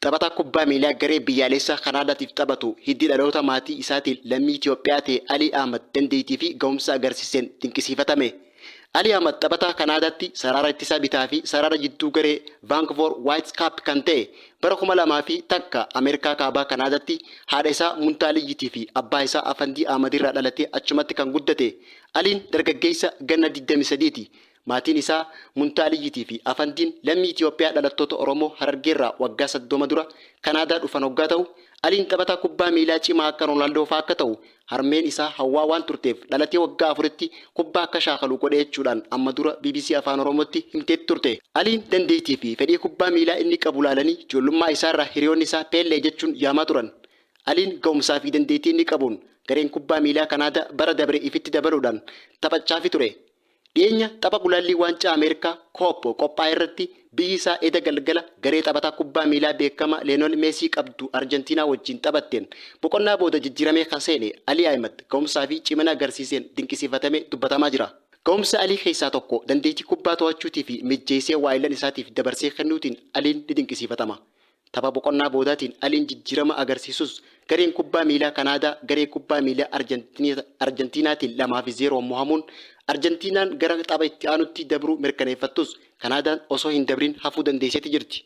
Taphataa kubbaa miilaa garee biyyaalessa Kanaadaatiif taphatu hiddi dhaloota maatii isaatiin lammii Itoophiyaa ta'e Alii Ahmad dandeettii fi gahumsa agarsiiseen dinqisiifatame. Alii Ahmad taphataa Kanaadaatti sarara ittisa bitaa fi sarara jidduu garee Vancouver Whitecaps kan ta'e bara 2001 Ameerikaa Kaabaa Kanaadaatti haadha isaa Muntaa Liyyitii fi abbaa isaa Afandii Ahmad irraa dhalatee achumatti kan guddate Aliin dargaggeessa ganna 23 ti. Maatiin isaa Muntaa Aliyyitii fi Afandiin lammii Itiyoophiyaa dhalattoota Oromoo Harargeerraa waggaa 30 dura Kanaadaa dhufan hoggaa ta'u, Aliin taphataa kubbaa miilaa cimaa akka Roonaaldoo fa'aa akka ta'u harmeen isaa hawwaa waan turteef dhalatee waggaa afuritti kubbaa akka shaakalu godhe jechuudhaan amma dura bbc Afaan Oromootti himteetti turte. Aliin dandeettii fi fedhii kubbaa miilaa inni qabu laalanii ijoollummaa isaarraa hiriyoonni isaa Peellee jechuun yaamaa turan. Aliin ga'umsaa fi dandeettii inni qabuun gareen kubbaa miilaa Kanaadaa bara dabre ifitti dabaluudhaan taphachaafi ture. Dhiyeenya tapha gulaallii Waancaa Ameerikaa Coop qophaa'e irratti biyyi isaa eda galgala garee taphataa kubbaa miilaa beekamaa Leenol Meesii qabdu Arjantiinaa wajjin taphatteen boqonnaa booda jijjiiramee kan seene Alii Ahimad ga'umsaa fi cimina agarsiiseen dinqisiifatamee dubbatamaa jira. Ga'umsa Alii keessaa tokko dandeettii kubbaa to'achuutii fi mijjeessee waayillan isaatiif dabarsee kennuutiin Aliin ni dinqisiifatama. Tapha boqonnaa boodaatiin Aliin jijjiirama agarsiisus gareen kubbaa miilaa Kanaadaa garee kubbaa miilaa Arjantiinaatiin 2 fi 0n mohamuun Arjantiinaan gara tapha itti aanutti dabruu mirkaneeffattus Kanaadaan osoo hin dabrin hafuu dandeesseeti jirti.